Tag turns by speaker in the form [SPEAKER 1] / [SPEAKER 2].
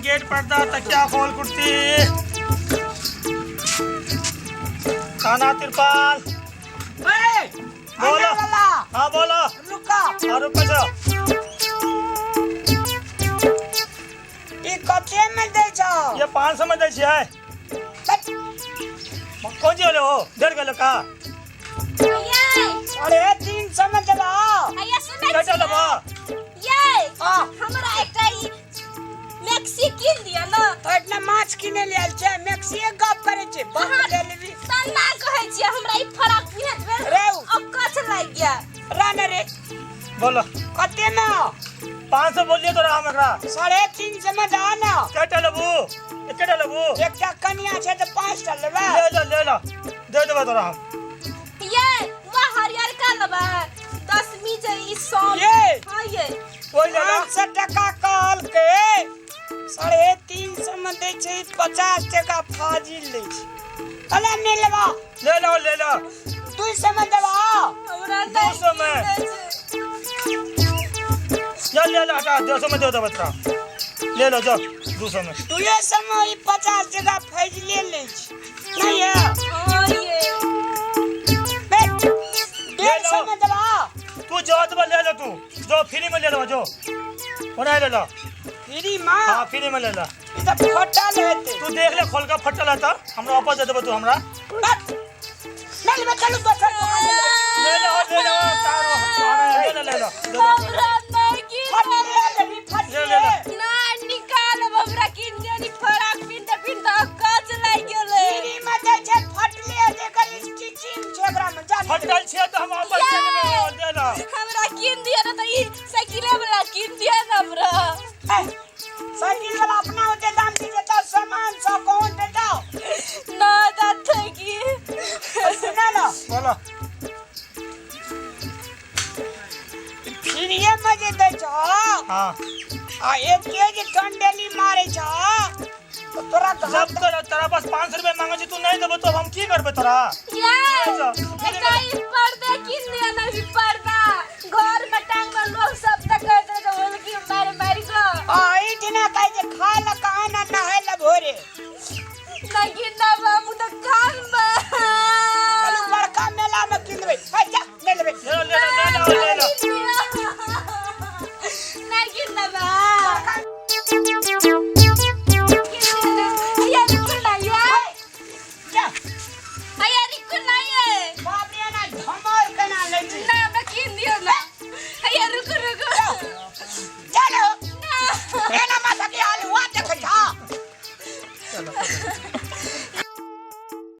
[SPEAKER 1] Gate पर्दा तकिया खोल कुर्सी खाना तिरपाल।
[SPEAKER 2] ए,
[SPEAKER 1] बोलो।
[SPEAKER 2] अंडा वाला,
[SPEAKER 1] हाँ बोलो।
[SPEAKER 2] रुका।
[SPEAKER 1] हाँ रुको जाओ।
[SPEAKER 2] ई कते में दै छौ?
[SPEAKER 1] ये 500 में दै छियै। कौन चीज होले हो डेढ़ किलो का?
[SPEAKER 2] 350 में देबा।
[SPEAKER 3] हैया सुनै
[SPEAKER 1] कैसे लेबा?
[SPEAKER 3] ये
[SPEAKER 2] हाँ।
[SPEAKER 3] हमरा एकटा ई मैक्सी कीन दिअ न।
[SPEAKER 2] तो इतना माछ किने ले आयल छै, मैक्सीए गप करै छै, बम ले लेबी।
[SPEAKER 3] सन्ना कहै छियै हमरा ई फराक पिन्हैत बेर
[SPEAKER 2] रे उ।
[SPEAKER 3] अकछ लागि गेल।
[SPEAKER 2] रान रे।
[SPEAKER 1] बोलो।
[SPEAKER 2] कते में?
[SPEAKER 1] 500 बोलिए तोरा हम एकरा।
[SPEAKER 2] 350 में दऽ न।
[SPEAKER 1] केटा लेबू? एकेटा लेबू?
[SPEAKER 2] एकटा कनिया छै तऽ 5टा लेबै।
[SPEAKER 1] ले ले ले ले दे देबै तोरा हम।
[SPEAKER 3] ये वह हरियर का लेबै दसवीं जे ई सौ।
[SPEAKER 2] ये।
[SPEAKER 3] हाँ ये
[SPEAKER 1] ओहि ले ला।
[SPEAKER 2] 500 टका कहलकै, 350 में दै छै, 50 टका फाजिल लै छै। अला नहि लेबा।
[SPEAKER 1] ले लो ले लो।
[SPEAKER 2] 200 में देबा।
[SPEAKER 3] हमरा
[SPEAKER 1] 200 में। चल ले लो हटा 200 में दे देबै तोरा। ले लो जाओ 200 में।
[SPEAKER 2] 200 में ई 50 टका फाजिले लै छै। नहीं है।
[SPEAKER 3] हाँ ये
[SPEAKER 2] 150 में देबा।
[SPEAKER 1] तू जो देबा ले लो, तू जो फ्री में ले लो, जो ओना ले लो
[SPEAKER 2] फ्री में।
[SPEAKER 1] हाँ फ्री में ले लो।
[SPEAKER 2] ई तऽ फटल हेतै।
[SPEAKER 1] तू देख ले खोल के फटल है तऽ हमरा वापस दे देबो तू हमरा।
[SPEAKER 2] नहीं लेबै, चलू दोसर दोकान ले लेबै।
[SPEAKER 1] ले लो ले लो तारो ले लो ले लो दे दो।
[SPEAKER 3] हमरा नहीं कीन
[SPEAKER 2] फटले लेबी, फटले।
[SPEAKER 1] ले, ले, ले।
[SPEAKER 3] ना निकालब हमरा कीन दिअ नी फराक पिन्हते पिन्हते अकछ लागि गेलै।
[SPEAKER 2] फ्री में दै छै, फटले हेतै, एकर स्टिचिंग छै एकरा में, जा नहीं लेबै।
[SPEAKER 1] फटल छियै तऽ हम वापस दे देबै दे लो।
[SPEAKER 3] हमरा कीन दिअ न तऽ ई साइकिले वाला कीन दिअ न हमरा।
[SPEAKER 2] ए, साइकिल वाला अपना होते दाम के देता, सामान सब कौन देता?
[SPEAKER 3] ना दाते की।
[SPEAKER 2] सुना ना।
[SPEAKER 1] बोलो।
[SPEAKER 2] फ्रीए में जे दै छौ।
[SPEAKER 1] हाँ।
[SPEAKER 2] आ एते जे टंडेली मारे छौ, तो तोरा घर
[SPEAKER 1] जब तोरा तोरा पास 500 रुपया मांगे छी तू नहीं देबो तो हम की करबे तोरा?
[SPEAKER 3] ये
[SPEAKER 1] जा,
[SPEAKER 3] एकटा ई पर्दा कीन दिअ न ई पर्दा घर में टांगबे लोग सब तऽ कहैत रहै जे हुलकी मारि मारि कऽ।
[SPEAKER 2] आ ई दिना कहै छै खाय लए कहाँ ना नहाय लए भोरे।
[SPEAKER 3] नहि कीनब हम तऽ कानबै।
[SPEAKER 2] चलू बड़का मेला में कीन देबै। हे जा, नहि लेबै।
[SPEAKER 1] ले लो ले लो ले लो ले लो।
[SPEAKER 3] नहि कीनब। हैया रुकू ना ये।
[SPEAKER 2] जा।
[SPEAKER 3] हैया रुकू ना ये।
[SPEAKER 2] बाप रे, एना धमर केना लै छै?
[SPEAKER 3] ना हमरा कीन दियौ ना। हैया रुकू रुकू।
[SPEAKER 2] चलो।
[SPEAKER 3] ना।
[SPEAKER 2] एना माथा के हाल हुआ देखै छा।
[SPEAKER 1] चलो।